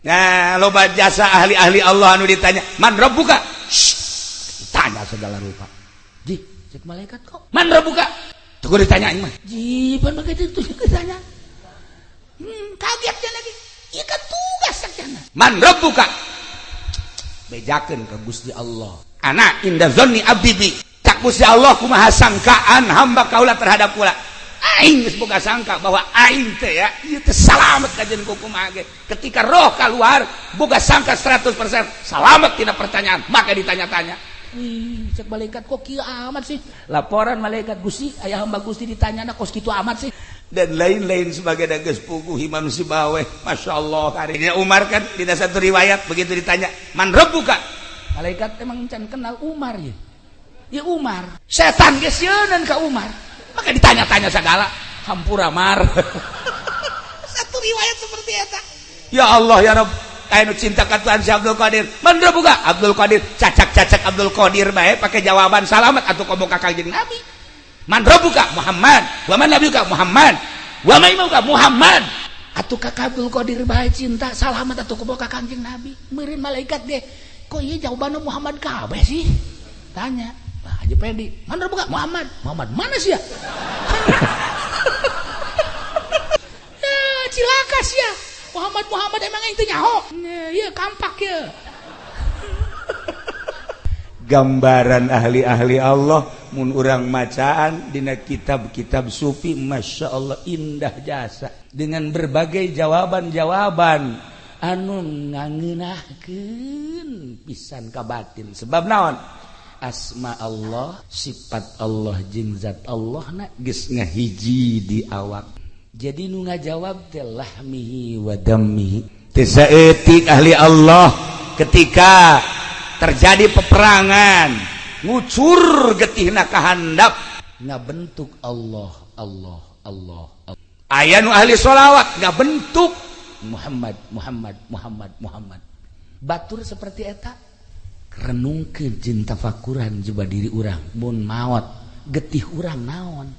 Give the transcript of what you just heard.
Nah, loba jasa ahli-ahli Allah anu ditanya, "Man rabbuka?" Shh, ditanya segala rupa. Ji, cek malaikat kok. "Man rabbuka?" Tuh gua ditanyain mah. Ji, pan begitu itu ditanya. Kaget dia lagi. Iya kan tugas sakjana. "Man rabbuka?" Bejakeun ke Gusti Allah. "Ana inda dzanni abdi bi." Cak Gusti Allah, kumaha sangkaan hamba kaula terhadap kula? Aing geus boga sangka bahwa aing teh ya ieu teh salamet kajen ku kumaha ge. Ketika roh keluar, boga sangka 100% salamet tina pertanyaan, maka ditanya-tanya. Wih, cek malaikat, kok kieu amat sih? Laporan malaikat, "Gusti, aya hamba Gusti ditanya kos kitu amat sih." Dan lain-lain sebagai geus puguh Imam Sibaweh, Masya Allah. Hari ini Umar kan di satu riwayat begitu ditanya, "Man rabbuka?" Malaikat emang can kenal Umar ya. Ya Umar, setan geus sieunan ka Umar. Maka ditanya-tanya segala, hampura Mar. Satu riwayat seperti eta. Ya Allah ya Rabb, aya nu cinta ka Tuhan si Abdul Qadir. "Man rabbuka?" Abdul Qadir, cacak-cacak Abdul Qadir bae pakai jawaban salamat atuh komo ka Kanjeng Nabi. "Man rabbuka?" "Muhammad." "Wa man nabiyuka?" "Muhammad." "Wa man imamuka?" "Muhammad." Atuh ka Abdul Qadir bae cinta salamat atuh komo ka Kanjeng Nabi. Meureun malaikat ge, kok ieu jawabanna Muhammad kabeh sih? Tanya. Bah, Haji Pedi, "Man rabbuka?" "Muhammad." "Muhammad mana sih ya?" Ya, cilaka sih ya. Muhammad Muhammad emang itu nyaho. Iya kampak ya. Gambaran ahli-ahli Allah mun urang macaan dina kitab-kitab sufi, Masya Allah, indah jasa dengan berbagai jawaban-jawaban anu ngangeunahkeun pisan ka batin. Sebab naon? Asma Allah, sifat Allah jeung zat Allah na geus ngahiji di awak. Jadi nu ngajawab teh lahmihi wa dammihi. Teu saeutik ahli Allah ketika terjadi peperangan ngucur getihna ka handap ngabentuk Allah, Allah, Allah, Allah. Aya nu ahli sholawat ngabentuk Muhammad, Muhammad, Muhammad, Muhammad. Batur seperti eta, renungkeun jeung tafakuran coba diri urang, mun maot getih urang naon?